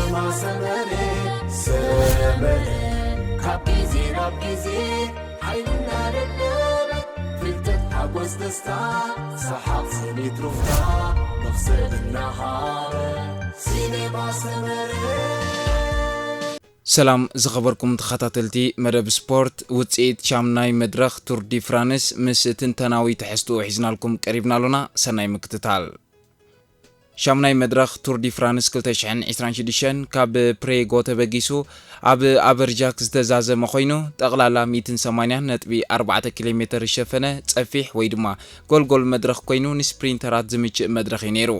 ሰመረ ሰመረ ካብ ግዜ ናብ ግዜ ሓይልና ደደበ ፍልጠት ሓጎስ ደስታ ሰሓቕ ስኒት ሩፍታ መኽሰብ እናሃበ ሲኔማ ሰመረ። ሰላም ዝኸበርኩም ተኸታተልቲ መደብ ስፖርት፣ ውፅኢት ሻምናይ መድረኽ ቱር ዲ ፍራንስ ምስ ትንተናዊ ትሕዝትኡ ሒዝናልኩም ቀሪብና ኣሎና። ሰናይ ምክትታል። ሻምናይ መድረኽ ቱር ዲ ፍራንስ ክልተ ሽሕን ዕስራን ሽዱሽተን ካብ ፕሬጎ ተበጊሱ ኣብ ኣበርጃክ ዝተዛዘመ ኮይኑ፣ ጠቕላላ ሚእትን ሰማንያን ነጥቢ ኣርባዕተ ኪሎ ሜተር ዝሸፈነ ጸፊሕ ወይ ድማ ጎልጎል መድረኽ ኮይኑ፣ ንስፕሪንተራት ዝምችእ መድረኽ እዩ ነይሩ።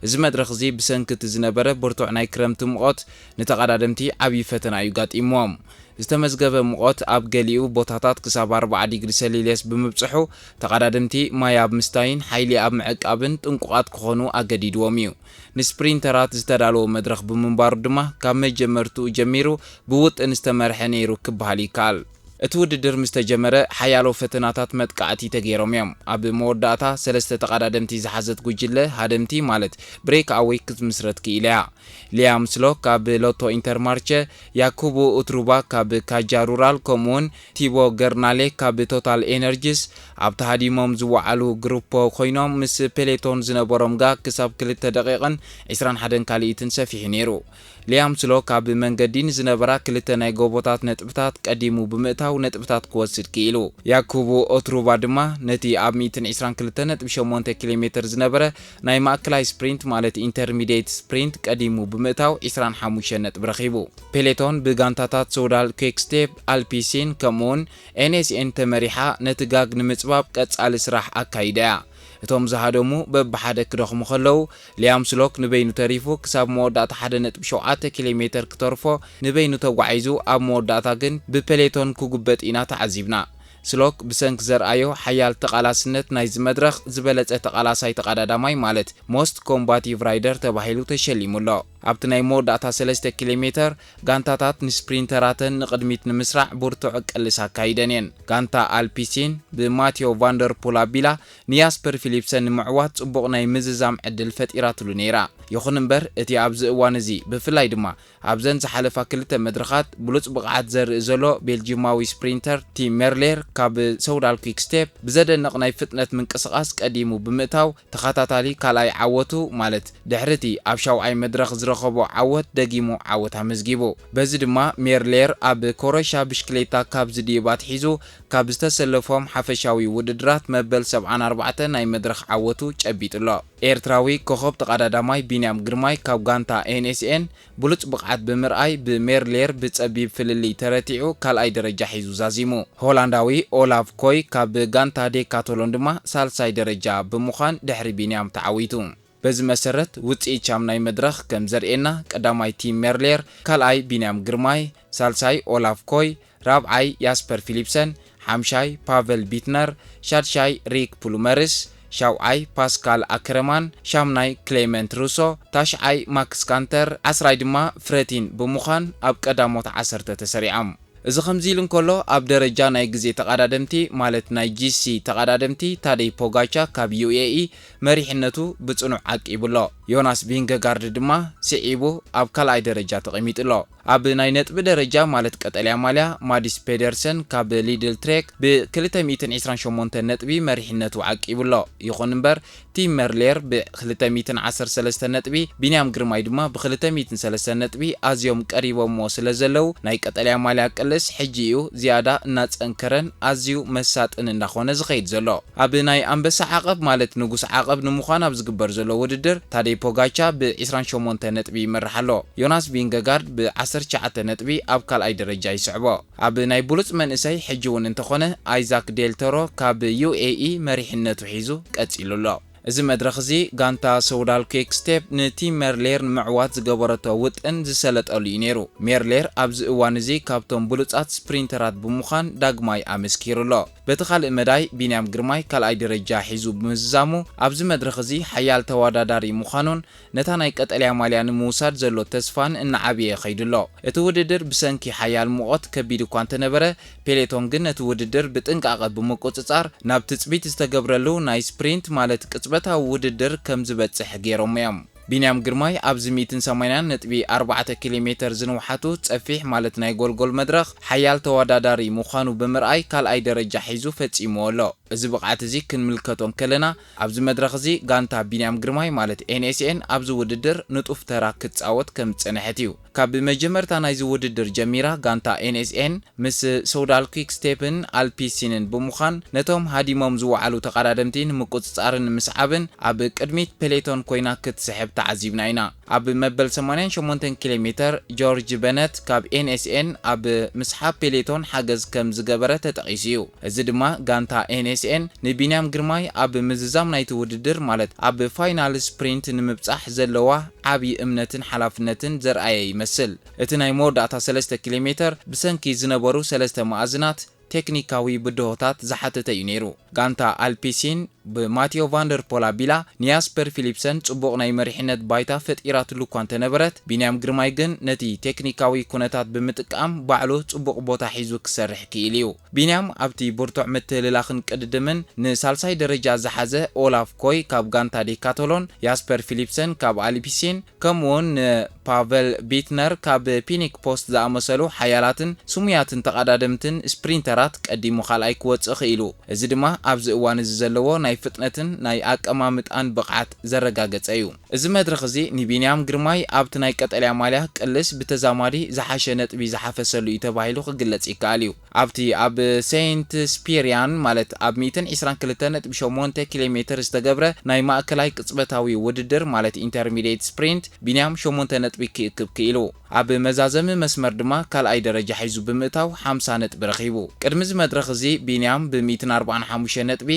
እዚ መድረኽ እዚ ብሰንኪ እቲ ዝነበረ ብርቱዕ ናይ ክረምቲ ሙቐት ንተቐዳደምቲ ዓብዪ ፈተና እዩ ጋጢምዎም። ዝተመዝገበ ሙቐት ኣብ ገሊኡ ቦታታት ክሳብ ኣርብዓ ዲግሪ ሰሊልየስ ብምብጽሑ፣ ተቐዳደምቲ ማይ ኣብ ምስታይን ሓይሊ ኣብ ምዕቃብን ጥንቁቓት ክኾኑ ኣገዲድዎም እዩ። ንስፕሪንተራት ዝተዳለወ መድረኽ ብምንባሩ ድማ፣ ካብ መጀመርትኡ ጀሚሩ ብውጥን ዝተመርሐ ነይሩ ክበሃል ይከኣል። እቲ ውድድር ምስ ተጀመረ፣ ሓያሎ ፈተናታት መጥቃዕቲ ተገይሮም እዮም። ኣብ መወዳእታ፣ ሰለስተ ተቐዳደምቲ ዝሓዘት ጉጅለ ሃደምቲ፣ ማለት ብሬክ ኣወይ፣ ክትምስረት ክኢላ እያ። ሊያም ስሎክ ካብ ሎቶ ኢንተርማርቸ፣ ያኩቡ ኡትሩባ ካብ ካጃ ሩራል፣ ከምኡውን ቲቦ ገርናሌ ካብ ቶታል ኤነርጂስ ኣብቲ ሃዲሞም ዝወዓሉ ግሩፖ ኮይኖም፣ ምስ ፔሌቶን ዝነበሮም ጋግ ክሳብ ክልተ ደቂቕን ዕስራን ሓደን ካልኢትን ሰፊሑ ነይሩ። ሊያም ስሎክ ኣብ መንገዲ ንዝነበራ ክልተ ናይ ጎቦታት ነጥብታት ቀዲሙ ብምእታው ነጥብታት ክወስድ ክኢሉ። ያኩቡ ኦትሩባ ድማ ነቲ ኣብ ሚእትን ዕስራን ክልተ ነጥቢ ሸሞንተ ኪሎ ሜተር ዝነበረ ናይ ማእከላይ ስፕሪንት፣ ማለት ኢንተርሚዲየት ስፕሪንት ቀዲሙ ብምእታው ዕስራን ሓሙሽተን ነጥቢ ረኺቡ። ፔሌቶን ብጋንታታት ሶውዳል፣ ኩክስቴፕ፣ ኣልፒሲን ከምኡውን ኤንኤስኤን ተመሪሓ ነቲ ጋግ ንምጽባብ ቀጻሊ ስራሕ ኣካይዳ እያ። እቶም ዝሃደሙ በብሓደ ክደኽሙ ከለዉ፣ ሊያም ስሎክ ንበይኑ ተሪፉ ክሳብ መወዳእታ ሓደ ነጥቢ ሸውዓተ ኪሎ ሜተር ክተርፎ ንበይኑ ተጓዒዙ፣ ኣብ መወዳእታ ግን ብፔሌቶን ክጉበጥ ኢና ተዓዚብና። ስሎክ ብሰንኪ ዘርኣዮ ሓያል ተቓላስነት ናይዚ መድረኽ ዝበለጸ ተቓላሳይ ተቐዳዳማይ፣ ማለት ሞስት ኮምባቲቭ ራይደር ተባሂሉ ተሸሊሙ ኣሎ። ኣብቲ ናይ መወዳእታ ሰለስተ ኪሎ ሜተር፣ ጋንታታት ንስፕሪንተራተን ንቕድሚት ንምስራዕ ብርቱዕ ቅልስ ኣካይደን እየን። ጋንታ ኣልፒሲን ብማቴዮ ቫንደርፑል ኣቢላ ንያስፐር ፊሊፕሰን ንምዕዋት ጽቡቕ ናይ ምዝዛም ዕድል ፈጢራትሉ ነይራ። ይኹን እምበር፣ እቲ ኣብዚ እዋን እዚ፣ ብፍላይ ድማ ኣብዘን ዝሓለፋ ክልተ መድረኻት ብሉጽ ብቕዓት ዘርኢ ዘሎ ቤልጂማዊ ስፕሪንተር ቲም ሜርሌር ካብ ሰውዳል ኩክስቴፕ ብዘደንቕ ናይ ፍጥነት ምንቅስቓስ ቀዲሙ ብምእታው፣ ተኸታታሊ ካልኣይ ዓወቱ፣ ማለት ድሕሪ እቲ ኣብ ሻውዓይ መድረኽ ዝረኸቦ ዓወት፣ ደጊሙ ዓወት ኣመዝጊቡ። በዚ ድማ ሜርሌር ኣብ ኮረሻ ብሽክሌታ ካብ ዝድይብ ኣትሒዙ ካብ ዝተሰለፎም ሓፈሻዊ ውድድራት መበል ሰብዓን ኣርባዕተን ናይ መድረኽ ዓወቱ ጨቢጡ ኣሎ። ኤርትራዊ ኮኸብ ተቐዳዳማይ ቢንያም ግርማይ ካብ ጋንታ ኤንኤስኤን ብሉጽ ብቕዓት ብምርኣይ ብሜርሌር ብጸቢብ ፍልልይ ተረቲዑ ካልኣይ ደረጃ ሒዙ ዛዚሙ። ሆላንዳዊ ኦላቭ ኮይ ካብ ጋንታ ዴካቶሎን ድማ ሳልሳይ ደረጃ ብምዃን ድሕሪ ቢንያም ተዓዊቱ። በዚ መሰረት ውጽኢት ሻምናይ መድረኽ ከም ዘርእየና ቀዳማይ ቲም ሜርሌር፣ ካልኣይ ቢንያም ግርማይ፣ ሳልሳይ ኦላቭ ኮይ፣ ራብዓይ ያስፐር ፊሊፕሰን፣ ሓምሻይ ፓቨል ቢትነር፣ ሻድሻይ ሪክ ፑሉመርስ፣ ሻውዓይ ፓስካል ኣከረማን፣ ሻምናይ ክሌመንት ሩሶ፣ ታሽዓይ ማክስ ካንተር፣ ዓስራይ ድማ ፍረቲን ብምዃን ኣብ ቀዳሞት ዓሰርተ ተሰሪዖም። እዚ ከምዚ ኢሉ እንከሎ፣ ኣብ ደረጃ ናይ ግዜ ተቐዳደምቲ፣ ማለት ናይ ጂሲ ተቐዳደምቲ፣ ታደይ ፖጋቻ ካብ ዩኤኢ መሪሕነቱ ብጽኑዕ ዓቂቡ ኣሎ። ዮናስ ቪንገጋርድ ድማ ስዒቡ ኣብ ካልኣይ ደረጃ ተቐሚጡ ኣሎ። ኣብ ናይ ነጥቢ ደረጃ፣ ማለት ቀጠልያ ማልያ፣ ማዲስ ፔደርሰን ካብ ሊድል ትሬክ ብ ክልተ ሚእትን ዕስራን ሸሞንተን ነጥቢ መሪሕነቱ ዓቂቡ ኣሎ። ይኹን እምበር፣ ቲም መርሌር ብ ክልተ ሚእትን ዓሰርተ ሰለስተን ነጥቢ፣ ቢንያም ግርማይ ድማ ብ ክልተ ሚእትን ሰለስተን ነጥቢ ኣዝዮም ቀሪቦምዎ ስለ ዘለዉ፣ ናይ ቀጠልያ ማልያ ቅልስ ሕጂ እዩ ዝያዳ እናጸንከረን ኣዝዩ መሳጥን እናኾነ ዝኸይድ ዘሎ። ኣብ ናይ ኣንበሳ ዓቐብ፣ ማለት ንጉስ ዓቐብ ንምዃን ኣብ ዝግበር ዘሎ ውድድር፣ ታደይ ፖጋቻ ብ ዕስራን ሸሞንተን ነጥቢ ይመርሕ ኣሎ። ዮናስ ቪንገጋርድ ብ ዓሰርተ ትሽዓተ ነጥቢ ኣብ ካልኣይ ደረጃ ይስዕቦ። ኣብ ናይ ብሉጽ መንእሰይ ሕጂ እውን እንተኾነ፣ ኣይዛክ ዴል ቶሮ ካብ ዩኤኢ መሪሕነቱ ሒዙ ቀጺሉ ኣሎ። እዚ መድረኽ እዚ፣ ጋንታ ሰውዳል ኩክ ስቴፕ ንቲም ሜርሌር ንምዕዋት ዝገበረቶ ውጥን ዝሰለጠሉ እዩ ነይሩ። ሜርሌር ኣብዚ እዋን እዚ ካብቶም ብሉጻት ስፕሪንተራት ብምዃን ዳግማይ ኣመስኪሩ ኣሎ። በቲ ካልእ መዳይ፣ ቢንያም ግርማይ ካልኣይ ደረጃ ሒዙ ብምዝዛሙ፣ ኣብዚ መድረኽ እዚ ሓያል ተወዳዳሪ ምዃኑን ነታ ናይ ቀጠልያ ማልያ ንምውሳድ ዘሎ ተስፋን እናዓበየ ከይዱ ኣሎ። እቲ ውድድር ብሰንኪ ሓያል ሙቐት ከቢድ እኳ እንተነበረ፣ ፔሌቶን ግን ነቲ ውድድር ብጥንቃቐ ብምቁጽጻር፣ ናብ ትጽቢት ዝተገብረሉ ናይ ስፕሪንት፣ ማለት ቅጽበታዊ ውድድር ከም ዝበጽሕ ገይሮም እዮም። ቢንያም ግርማይ ኣብዚ ሚእትን ሰማንያን ነጥቢ ኣርባዕተ ኪሎ ሜተር ዝንውሓቱ ጸፊሕ ማለት ናይ ጎልጎል መድረኽ ሓያል ተወዳዳሪ ምዃኑ ብምርኣይ ካልኣይ ደረጃ ሒዙ ፈጺምዎ ኣሎ። እዚ ብቕዓት እዚ ክንምልከቶ እንከለና ኣብዚ መድረኽ እዚ ጋንታ ቢንያም ግርማይ ማለት ኤን ኤስ ኤን ኣብዚ ውድድር ንጡፍ ተራ ክትጻወት ከም ዝጸንሐት እዩ። ካብ መጀመርታ ናይዚ ውድድር ጀሚራ ጋንታ ኤን ኤስ ኤን ምስ ሶውዳል ኲክ ስቴፕን ኣልፒሲንን ብምዃን ነቶም ሃዲሞም ዝወዓሉ ተቐዳደምቲ ንምቁጽጻርን ንምስዓብን ኣብ ቅድሚት ፔሌቶን ኮይና ክትስሕብ ተዓዚብና ኢና። ኣብ መበል ሰማንያን ሸሞንተን ኪሎ ሜተር ጆርጅ በነት ካብ ኤን ኤስ ኤን ኣብ ምስሓብ ፔሌቶን ሓገዝ ከም ዝገበረ ተጠቒሱ እዩ። እዚ ድማ ጋንታ ኤን ኤስ ኤን ንቢንያም ግርማይ ኣብ ምዝዛም ናይቲ ውድድር ማለት ኣብ ፋይናል ስፕሪንት ንምብጻሕ ዘለዋ ዓቢ እምነትን ሓላፍነትን ዘርኣየ ይመስል። እቲ ናይ መወዳእታ ሰለስተ ኪሎ ሜተር ብሰንኪ ዝነበሩ ሰለስተ መኣዝናት ቴክኒካዊ ብድሆታት ዝሓተተ እዩ ነይሩ። ጋንታ ኣልፒሲን ብማቴዮ ቫንደርፖል ኣቢላ ንያስፐር ፊሊፕሰን ጽቡቕ ናይ መሪሕነት ባይታ ፈጢራትሉ እኳ እንተነበረት፣ ቢንያም ግርማይ ግን ነቲ ቴክኒካዊ ኩነታት ብምጥቃም ባዕሉ ጽቡቕ ቦታ ሒዙ ክሰርሕ ክኢሉ እዩ። ቢንያም ኣብቲ ብርቱዕ ምትህልላኽን ቅድድምን ንሳልሳይ ደረጃ ዝሓዘ ኦላፍ ኮይ ካብ ጋንታ ዴካቶሎን፣ ያስፐር ፊሊፕሰን ካብ ኣልፒሲን ከምኡውን ንፓቨል ቢትነር ካብ ፒኒክ ፖስት ዝኣመሰሉ ሓያላትን ስሙያትን ተቐዳደምትን ስፕሪንተራት ቀዲሙ ካልኣይ ክወጽእ ክኢሉ። እዚ ድማ ኣብዚ እዋን እዚ ዘለዎ ናይ ፍጥነትን ናይ ኣቀማምጣን ብቕዓት ዘረጋገጸ እዩ። እዚ መድረኽ እዚ ንቢንያም ግርማይ ኣብቲ ናይ ቀጠልያ ማልያ ቅልስ ብተዛማዲ ዝሓሸ ነጥቢ ዝሓፈሰሉ እዩ ተባሂሉ ክግለጽ ይከኣል እዩ። ኣብቲ ኣብ ሴንት ስፒሪያን ማለት ኣብ ሚእትን ዕስራን ክልተን ነጥቢ ሸሞንተ ኪሎ ሜተር ዝተገብረ ናይ ማእከላይ ቅጽበታዊ ውድድር ማለት ኢንተርሚዲየት ስፕሪንት ቢንያም ሸሞንተ ነጥቢ ክእክብ ክኢሉ። ኣብ መዛዘሚ መስመር ድማ ካልኣይ ደረጃ ሒዙ ብምእታው ሓምሳ ነጥቢ ረኺቡ። ቅድሚ እዚ መድረኽ እዚ ቢንያም ብ ሚእትን ኣርባዓን ሓሙሽተ ነጥቢ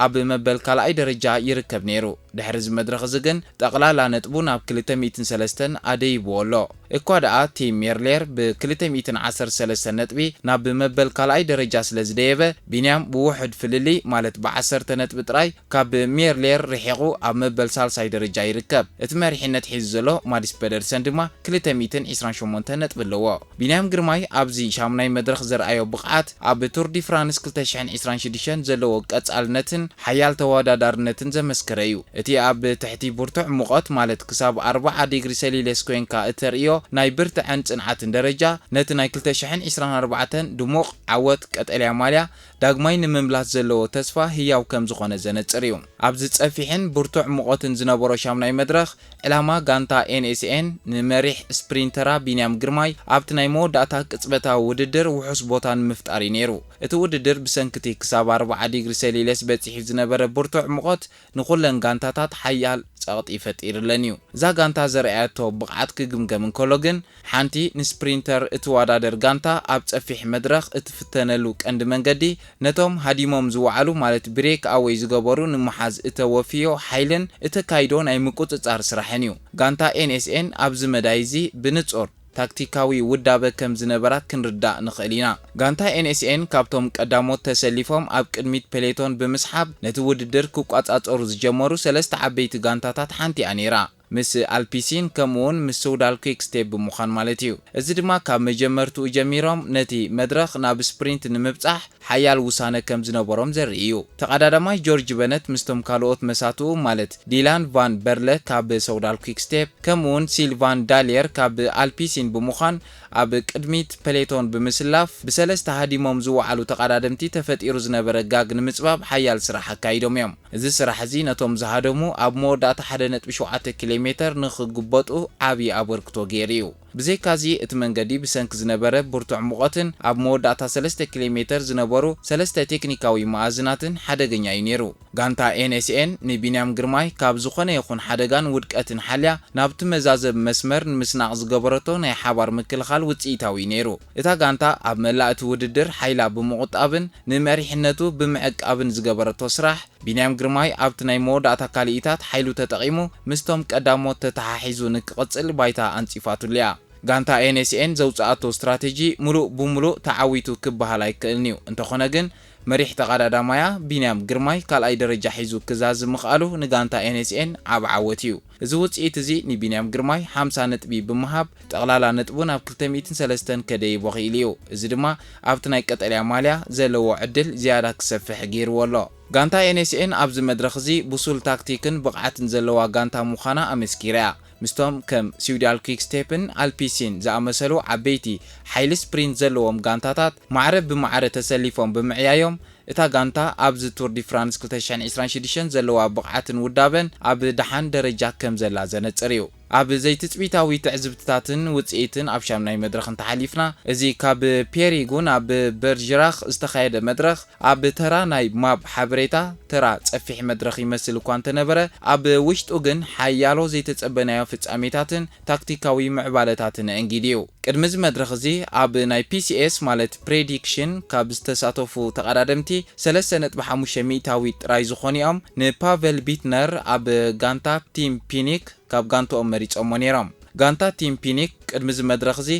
ኣብ መበል ካልኣይ ደረጃ ይርከብ ነይሩ። ድሕሪ እዚ መድረኽ እዚ ግን ጠቕላላ ነጥቡ ናብ ክልተ ሚእትን ሰለስተን ኣደይብዎ ኣሎ። እኳ ደኣ ቲም ሜርሌር ብ ክልተ ሚእትን ዓሰርተ ሰለስተ ነጥቢ ናብ መበል ካልኣይ ደረጃ ስለ ዝደየበ፣ ቢንያም ብውሑድ ፍልልይ ማለት ብዓሰርተ ነጥቢ ጥራይ ካብ ሜርሌር ርሒቑ ኣብ መበል ሳልሳይ ደረጃ ይርከብ። እቲ መሪሕነት ሒዙ ዘሎ ማዲስ ፔደርሰን ድማ ክልተ ሚእትን ዕስራን ሸሞንተ ነጥቢ ኣለዎ። ቢንያም ግርማይ ኣብዚ ሻምናይ መድረኽ ዘርኣዮ ብቕዓት ኣብ ቱር ዲ ፍራንስ ክልተ ሽሕን ዕስራን ሽዱሽተን ዘለዎ ቀጻልነትን ሓያል ተወዳዳርነትን ዘመስከረ እዩ። እቲ ኣብ ትሕቲ ብርቱዕ ሙቐት ማለት ክሳብ ኣርብዓ ዲግሪ ሰሊልየስ ኮይንካ እተርእዮ ናይ ብርትዐን ጽንዓትን ደረጃ ነቲ ናይ ክልተ ሽሕን ዕስራን ኣርባዕተን ድሙቕ ዓወት ቀጠልያ ማልያ ዳግማይ ንምምላስ ዘለዎ ተስፋ ህያው ከም ዝኾነ ዘነጽር እዩ። ኣብዚ ጸፊሕን ብርቱዕ ሙቐትን ዝነበሮ ሻምናይ መድረኽ ዕላማ ጋንታ ኤን ኤስ ኤን ንመሪሕ ስፕሪንተራ ቢንያም ግርማይ ኣብቲ ናይ መወዳእታ ቅጽበታዊ ውድድር ውሑስ ቦታ ንምፍጣር እዩ ነይሩ። እቲ ውድድር ብሰንኪ እቲ ክሳብ ኣርብዓ ዲግሪ ሰሊልየስ በጺሑ ዝነበረ ብርቱዕ ሙቐት ንኹለን ጋንታታት ሓያል ጸቕጢ ፈጢርለን እዩ። እዛ ጋንታ ዘርኣየቶ ብቕዓት ክግምገም እንከሎ ግን፣ ሓንቲ ንስፕሪንተር እትወዳደር ጋንታ ኣብ ጸፊሕ መድረኽ እትፍተነሉ ቀንዲ መንገዲ ነቶም ሃዲሞም ዝወዓሉ ማለት ብሬክ ኣወይ ዝገበሩ ንምሓዝ እተወፍዮ ሓይልን እተካይዶ ናይ ምቁጽጻር ስራሕን እዩ። ጋንታ ኤን ኤስ ኤን ኣብዚ መዳይ እዚ ብንጹር ታክቲካዊ ውዳበ ከም ዝነበራ ክንርዳእ ንኽእል ኢና። ጋንታ ኤን ኤስ ኤን ካብቶም ቀዳሞት ተሰሊፎም ኣብ ቅድሚት ፔሌቶን ብምስሓብ ነቲ ውድድር ክቋጻጸሩ ዝጀመሩ ሰለስተ ዓበይቲ ጋንታታት ሓንቲኣ ነይራ። ምስ ኣልፒሲን ከምኡውን ምስ ሶውዳል ኩክ ስቴፕ ብምዃን ማለት እዩ። እዚ ድማ ካብ መጀመርትኡ ጀሚሮም ነቲ መድረኽ ናብ ስፕሪንት ንምብጻሕ ሓያል ውሳነ ከም ዝነበሮም ዘርኢ እዩ። ተቐዳዳማይ ጆርጅ በነት ምስቶም ካልኦት መሳትኡ ማለት ዲላን ቫን በርለ ካብ ሶውዳል ኩክ ስቴፕ ከምኡውን ሲልቫን ዳልየር ካብ ኣልፒሲን ብምዃን ኣብ ቅድሚት ፔሌቶን ብምስላፍ ብሰለስተ ሃዲሞም ዝወዓሉ ተቐዳደምቲ ተፈጢሩ ዝነበረ ጋግ ንምጽባብ ሓያል ስራሕ ኣካይዶም እዮም። እዚ ስራሕ እዚ ነቶም ዝሃደሙ ኣብ መወዳእታ ሓደ ነጥቢ ሸውዓተ ኪሎ ሜተር ንኽግበጡ ዓቢ ኣበርክቶ ገይሩ እዩ። ብዘይካዚ እቲ መንገዲ ብሰንኪ ዝነበረ ብርቱዕ ሙቐትን ኣብ መወዳእታ ሰለስተ ኪሎ ሜተር ዝነበሩ ሰለስተ ቴክኒካዊ መኣዝናትን ሓደገኛ እዩ ነይሩ። ጋንታ ኤን ኤስ ኤን ንቢንያም ግርማይ ካብ ዝኾነ ይኹን ሓደጋን ውድቀትን ሓልያ ናብቲ መዛዘብ መስመር ንምስናቕ ዝገበረቶ ናይ ሓባር ምክልኻል ውጽኢታዊ እዩ ነይሩ። እታ ጋንታ ኣብ መላእ እቲ ውድድር ሓይላ ብምቑጣብን ንመሪሕነቱ ብምዕቃብን ዝገበረቶ ስራሕ፣ ቢንያም ግርማይ ኣብቲ ናይ መወዳእታ ካልኢታት ሓይሉ ተጠቒሙ ምስቶም ቀዳሞት ተተሓሒዙ ንክቕጽል ባይታ ኣንጺፋትሉ እያ። ጋንታ ኤን ኤስ ኤን ዘውጽኣቶ ስትራቴጂ ምሉእ ብምሉእ ተዓዊቱ ክበሃል ኣይክእልን እዩ። እንተኾነ ግን መሪሕ ተቐዳዳማያ ቢንያም ግርማይ ካልኣይ ደረጃ ሒዙ ክዛዝም ምኽኣሉ ንጋንታ ኤን ኤስ ኤን ዓቢ ዓወት እዩ። እዚ ውጽኢት እዚ ንቢንያም ግርማይ ሓምሳ ነጥቢ ብምሃብ፣ ጠቕላላ ነጥቡ ናብ ክልተ ሚእትን ሰለስተን ከደይቦ ክኢሉ እዩ። እዚ ድማ ኣብቲ ናይ ቀጠልያ ማልያ ዘለዎ ዕድል ዝያዳ ክሰፍሕ ገይርዎ ኣሎ። ጋንታ ኤን ኤስ ኤን ኣብዚ መድረኽ እዚ ብሱል ታክቲክን ብቕዓትን ዘለዋ ጋንታ ምዃና ኣመስኪራ እያ። ምስቶም ከም ሲውዳል ኲክ ስቴፕን ኣልፒሲን ዝኣመሰሉ ዓበይቲ ሓይሊ ስፕሪንት ዘለዎም ጋንታታት ማዕረ ብማዕረ ተሰሊፎም ብምዕያዮም፣ እታ ጋንታ ኣብዚ ቱር ዲ ፍራንስ ክልተ ሽሕን ዕስራን ሽዱሽተን ዘለዋ ብቕዓትን ውዳበን ኣብ ደሓን ደረጃ ከም ዘላ ዘነጽር እዩ። ኣብ ዘይትጽቢታዊ ትዕዝብትታትን ውጽኢትን ኣብ ሻምናይ መድረኽ እንተሓሊፍና፣ እዚ ካብ ፔሪጉ ናብ በርዥራኽ ዝተኻየደ መድረኽ፣ ኣብ ተራ ናይ ማብ ሓበሬታ፣ ተራ ጸፊሕ መድረኽ ይመስል እኳ እንተነበረ፣ ኣብ ውሽጡ ግን ሓያሎ ዘይተጸበናዮ ፍጻሜታትን ታክቲካዊ ምዕባለታትን ኣእንጊዱ እዩ። ቅድሚ እዚ መድረኽ እዚ፣ ኣብ ናይ ፒ ሲ ኤስ ማለት ፕሬዲክሽን ካብ ዝተሳተፉ ተቐዳደምቲ ሰለስተ ነጥቢ ሓሙሽተ ሚእታዊት ጥራይ ዝኾኑኦም ንፓቨል ቢትነር ኣብ ጋንታ ቲም ፒኒክ ካብ ጋንታኦም መሪጾሞ ነይሮም። ጋንታ ቲም ፒኒክ ቅድሚ እዚ መድረኽ እዚ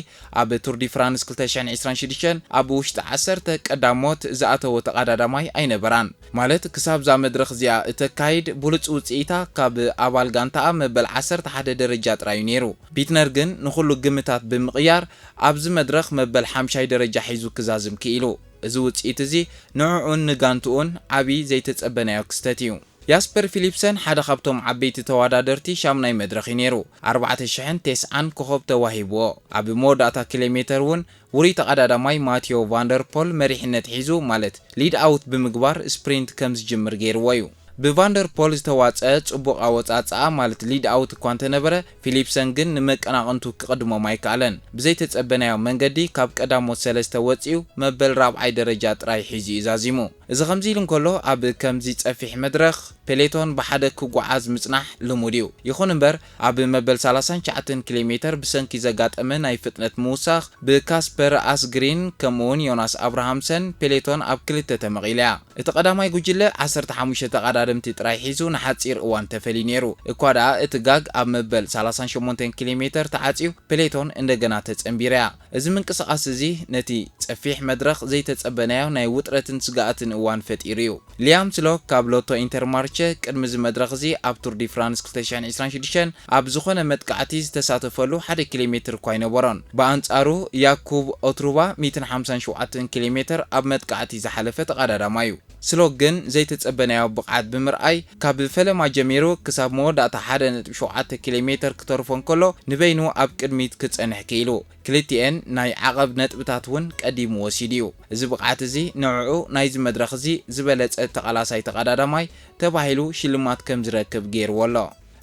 ኣብ ቱር ዲ ፍራንስ ክልተ ሽሕን ዕስራን ሽዱሽተን ኣብ ውሽጢ ዓሰርተ ቀዳሞት ዝኣተወ ተቐዳዳማይ ኣይነበራን። ማለት ክሳብ እዛ መድረኽ እዚኣ እተካይድ ብሉጽ ውጽኢታ ካብ ኣባል ጋንታኣ መበል ዓሰርተ ሓደ ደረጃ ጥራይ እዩ ነይሩ። ቢትነር ግን ንኹሉ ግምታት ብምቕያር ኣብዚ መድረኽ መበል ሓምሻይ ደረጃ ሒዙ ክዛዝም ክኢሉ። እዚ ውጽኢት እዚ ንዕኡን ንጋንትኡን ዓቢ ዘይተጸበናዮ ክስተት እዩ። ያስፐር ፊሊፕሰን ሓደ ካብቶም ዓበይቲ ተወዳደርቲ ሻምናይ መድረኽ እዩ ነይሩ። ኣርባዕተ ሽሕን ተስዓን ኮኾብ ተዋሂብዎ። ኣብ መወዳእታ ኪሎ ሜተር እውን ውሩይ ተቐዳዳማይ ማቴዎ ቫንደርፖል መሪሕነት ሒዙ፣ ማለት ሊድ ኣውት ብምግባር ስፕሪንት ከም ዝጅምር ገይርዎ እዩ። ብቫንደርፖል ዝተዋጸ ጽቡቕ ኣወጻጽኣ፣ ማለት ሊድ ኣውት እኳ እንተነበረ፣ ፊሊፕሰን ግን ንመቀናቕንቱ ክቕድሞም ኣይከኣለን። ብዘይተጸበናዮ መንገዲ ካብ ቀዳሞት ሰለስተ ወጺኡ መበል ራብዓይ ደረጃ ጥራይ ሒዙ እዩ ዛዚሙ። እዚ ከምዚ ኢሉ እንከሎ፣ ኣብ ከምዚ ጸፊሕ መድረኽ ፔሌቶን ብሓደ ክጓዓዝ ምጽናሕ ልሙድ እዩ። ይኹን እምበር፣ ኣብ መበል ሰላሳን ትሽዓተን ኪሎ ሜተር ብሰንኪ ዘጋጠመ ናይ ፍጥነት ምውሳኽ ብካስፐር ኣስግሪን ከምኡውን ዮናስ ኣብርሃምሰን ፔሌቶን ኣብ ክልተ ተመቒላ እያ። እቲ ቀዳማይ ጉጅለ ዓሰርተ ሓሙሽተ ተቐዳደምቲ ጥራይ ሒዙ ንሓጺር እዋን ተፈልዩ ነይሩ። እኳ ደኣ እቲ ጋግ ኣብ መበል ሰላሳን ሸሞንተን ኪሎ ሜተር ተዓጽዩ፣ ፔሌቶን እንደገና ተጸንቢራ እያ። እዚ ምንቅስቓስ እዚ ነቲ ጸፊሕ መድረኽ ዘይተጸበናዮ ናይ ውጥረትን ስግኣትን እዋን ፈጢሩ እዩ። ሊያም ስሎክ ካብ ሎቶ ኢንተርማርቸ ቅድሚ እዚ መድረኽ እዚ ኣብ ቱር ዲ ፍራንስ ክልተ ሽሕን ዕስራን ሽዱሽተን ኣብ ዝኾነ መጥቃዕቲ ዝተሳተፈሉ ሓደ ኪሎ ሜትር እኳ ኣይነበሮን። ብኣንጻሩ ያኩብ ኦትሩባ ሚእትን ሓምሳን ሸውዓተን ኪሎ ሜትር ኣብ መጥቃዕቲ ዝሓለፈ ተቐዳዳማይ እዩ። ስሎክ ግን ዘይተጸበናዮ ብቕዓት ብምርኣይ፣ ካብ ፈለማ ጀሚሩ ክሳብ መወዳእታ ሓደ ነጥቢ ሸውዓተ ኪሎ ሜተር ክተርፎ እንከሎ፣ ንበይኑ ኣብ ቅድሚት ክጸንሕ ክኢሉ። ክልቲኤን ናይ ዓቐብ ነጥብታት እውን ቀዲሙ ወሲዱ እዩ። እዚ ብቕዓት እዚ ንዕኡ ናይዚ መድረኽ እዚ ዝበለጸ ተቓላሳይ ተቐዳዳማይ ተባሂሉ ሽልማት ከም ዝረክብ ገይርዎ ኣሎ።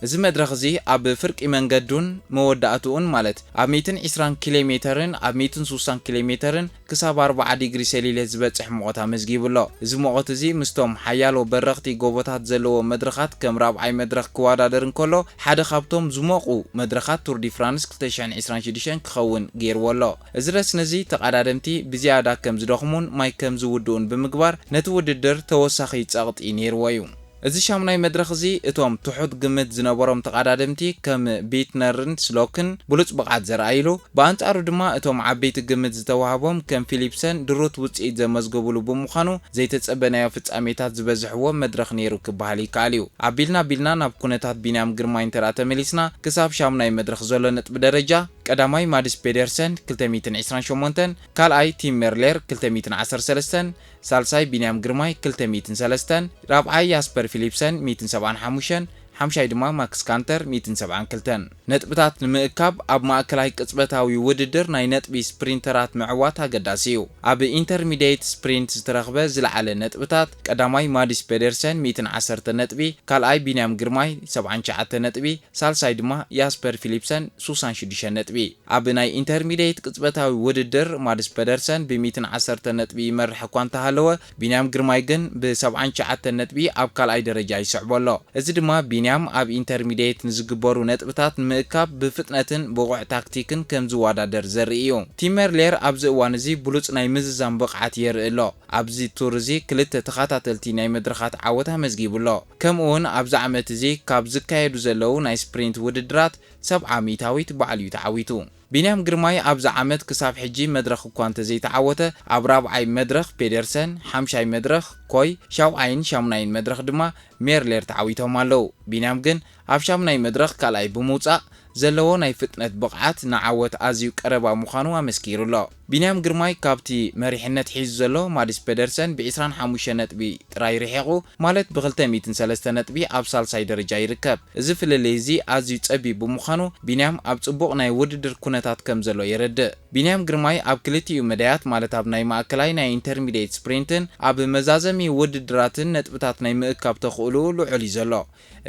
እዚ መድረኽ እዚ ኣብ ፍርቂ መንገዱን መወዳእትኡን፣ ማለት ኣብ ሚእትን ዕስራን ኪሎ ሜተርን ኣብ ሚእትን ስሳን ኪሎ ሜተርን ክሳብ ኣርብዓ ዲግሪ ሴልልየስ ዝበጽሕ ሙቐት ኣመዝጊቡ ኣሎ። እዚ ሙቐት እዚ ምስቶም ሓያሎ በረኽቲ ጎቦታት ዘለዎ መድረኻት ከም ራብዓይ መድረኽ ክወዳደር እንከሎ፣ ሓደ ካብቶም ዝሞቑ መድረኻት ቱር ዲ ፍራንስ ክልተ ሽሕን ዕስራን ሽዱሽተን ክኸውን ገይርዎ ኣሎ። እዚ ረስኒ እዚ ተቐዳደምቲ ብዝያዳ ከም ዝደኽሙን ማይ ከም ዝውድኡን ብምግባር ነቲ ውድድር ተወሳኺ ጸቕጢ ነይርዎ እዩ። እዚ ሻምናይ መድረኽ እዚ እቶም ትሑት ግምት ዝነበሮም ተቐዳደምቲ ከም ቢትነርን ስሎክን ብሉጽ ብቕዓት ዘርኣይሉ፣ ብኣንጻሩ ድማ እቶም ዓበይቲ ግምት ዝተዋህቦም ከም ፊሊፕሰን ድሩት ውጽኢት ዘመዝገቡሉ ብምዃኑ ዘይተጸበናዮ ፍጻሜታት ዝበዝሕዎ መድረኽ ነይሩ ክበሃል ይከኣል እዩ። ኣቢልና ኣቢልና ናብ ኩነታት ቢንያም ግርማይ እንተ ደኣ ተመሊስና፣ ክሳብ ሻምናይ መድረኽ ዘሎ ነጥቢ ደረጃ ቀዳማይ ማድስ ፔደርሰን ክልተ ሚእትን ዕስራን ሸሞንተን፣ ካልኣይ ቲም ሜርሌር ክልተ ሚእትን ዓሰርተ ሰለስተን፣ ሳልሳይ ቢንያም ግርማይ ክልተ ሚእትን ሰለስተን፣ ራብዓይ ያስፐር ፊሊፕሰን ሚእትን ሰብዓን ሓሙሽተን፣ ሓምሻይ ድማ ማክስ ካንተር ሚእትን ሰብዓን ክልተን። ነጥብታት ንምእካብ ኣብ ማእከላይ ቅጽበታዊ ውድድር ናይ ነጥቢ ስፕሪንተራት ምዕዋት ኣገዳሲ እዩ። ኣብ ኢንተርሚዲየት ስፕሪንት ዝተረኽበ ዝለዓለ ነጥብታት ቀዳማይ ማዲስ ፔደርሰን ሚእትን ዓሰርተ ነጥቢ፣ ካልኣይ ቢንያም ግርማይ ሰብዓን ትሽዓተ ነጥቢ፣ ሳልሳይ ድማ ያስፐር ፊሊፕሰን ስሳን ሽዱሽተ ነጥቢ። ኣብ ናይ ኢንተርሚዲየት ቅጽበታዊ ውድድር ማድስ ፔደርሰን ብ ሚእትን ዓሰርተ ነጥቢ ይመርሕ እኳ እንተሃለወ፣ ቢንያም ግርማይ ግን ብ ሰብዓን ትሽዓተን ነጥቢ ኣብ ካልኣይ ደረጃ ይስዕቦ ኣሎ። እዚ ድማ ቢንያም ኣብ ኢንተርሚዲየት ንዝግበሩ ነጥብታት ንምእካብ ብፍጥነትን ብቑዕ ታክቲክን ከም ዝወዳደር ዘርኢ እዩ። ቲም ሜርሌር ኣብዚ እዋን እዚ ብሉጽ ናይ ምዝዛም ብቕዓት የርኢ ኣሎ። ኣብዚ ቱር እዚ ክልተ ተኸታተልቲ ናይ መድረኻት ዓወት ኣመዝጊቡ ኣሎ። ከምኡውን ኣብዚ ዓመት እዚ ካብ ዝካየዱ ዘለዉ ናይ ስፕሪንት ውድድራት ሰብዓ ሚእታዊት ባዕሉ እዩ ተዓዊቱ። ቢንያም ግርማይ ኣብዚ ዓመት ክሳብ ሕጂ መድረኽ እኳ እንተዘይተዓወተ፣ ኣብ ራብዓይ መድረኽ ፔደርሰን፣ ሓምሻይ መድረኽ ኮይ፣ ሻውዓይን ሻሙናይን መድረኽ ድማ ሜርሌር ተዓዊቶም ኣለዉ። ቢንያም ግን ኣብ ሻሙናይ መድረኽ ካልኣይ ብምውጻእ፣ ዘለዎ ናይ ፍጥነት ብቕዓት ንዓወት ኣዝዩ ቀረባ ምዃኑ ኣመስኪሩ ኣሎ። ቢንያም ግርማይ ካብቲ መሪሕነት ሒዙ ዘሎ ማድስ ፔደርሰን ብ ዕስራን ሓሙሽተ ነጥቢ ጥራይ ርሒቑ፣ ማለት ብ ክልተ ሚእትን ሰለስተ ነጥቢ ኣብ ሳልሳይ ደረጃ ይርከብ። እዚ ፍልልይ እዚ ኣዝዩ ጸቢብ ብምዃኑ፣ ቢንያም ኣብ ጽቡቕ ናይ ውድድር ኩነታት ከም ዘሎ የረድእ። ቢንያም ግርማይ ኣብ ክልቲኡ መዳያት፣ ማለት ኣብ ናይ ማእከላይ ናይ ኢንተርሚዲየት ስፕሪንትን ኣብ መዛዘሚ ውድድራትን ነጥብታት ናይ ምእካብ ተኽእሎኡ ልዑል እዩ ዘሎ።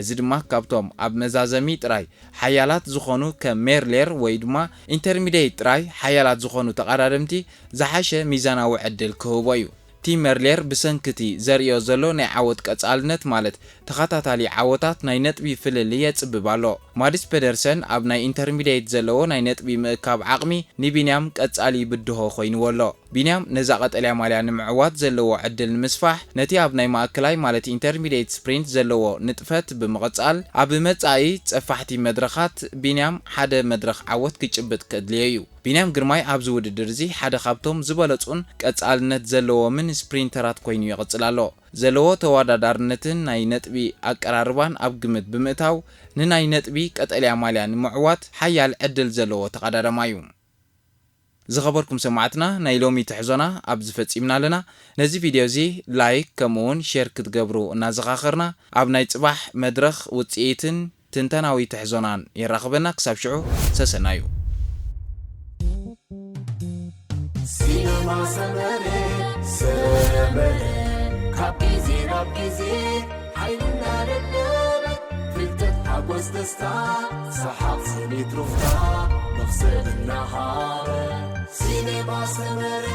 እዚ ድማ ካብቶም ኣብ መዛዘሚ ጥራይ ሓያላት ዝኾኑ ከም ሜርሌር ወይ ድማ ኢንተርሚዲየት ጥራይ ሓያላት ዝኾኑ ተቐዳደምቲ ዝሓሸ ሚዛናዊ ዕድል ክህቦ እዩ። ቲም ሜርሌር ብሰንኪ እቲ ዘርእዮ ዘሎ ናይ ዓወት ቀጻልነት፣ ማለት ተኸታታሊ ዓወታት፣ ናይ ነጥቢ ፍልልይ የጽብብ ኣሎ። ማድስ ፔደርሰን ኣብ ናይ ኢንተርሚዲየት ዘለዎ ናይ ነጥቢ ምእካብ ዓቕሚ ንቢንያም ቀጻሊ ብድሆ ኮይንዎ ኣሎ። ቢንያም ነዛ ቀጠልያ ማልያ ንምዕዋት ዘለዎ ዕድል ንምስፋሕ፣ ነቲ ኣብ ናይ ማእከላይ፣ ማለት ኢንተርሚዲየት ስፕሪንት ዘለዎ ንጥፈት ብምቕጻል፣ ኣብ መጻኢ ጸፋሕቲ መድረኻት ቢንያም ሓደ መድረኽ ዓወት ክጭብጥ ከድልዮ እዩ። ቢንያም ግርማይ ኣብዚ ውድድር እዚ ሓደ ካብቶም ዝበለጹን ቀጻልነት ዘለዎምን ስፕሪንተራት ኮይኑ ይቕጽል ኣሎ። ዘለዎ ተወዳዳርነትን ናይ ነጥቢ ኣቀራርባን ኣብ ግምት ብምእታው፣ ንናይ ነጥቢ ቀጠልያ ማልያ ንምዕዋት ሓያል ዕድል ዘለዎ ተቐዳዳማይ እዩ። ዝኸበርኩም ሰማዕትና፣ ናይ ሎሚ ትሕዞና ኣብዚ ፈጺምና ኣለና። ነዚ ቪድዮ እዚ ላይክ ከምኡ እውን ሼር ክትገብሩ እናዘኻኸርና፣ ኣብ ናይ ጽባሕ መድረኽ ውጽኢትን ትንተናዊ ትሕዞናን የራኽበና። ክሳብ ሽዑ ሰሰናዩ። ሲነማ ሰመረ ሰመረ ካብ ግዜ ናብ ግዜ ሓይልና ደለበ ፍልጠት ሓጎስ ደስታ ሰሓቕ ስኒት ሩፍታ መኽሰብ እናሃበ ሲነማ ሰመረ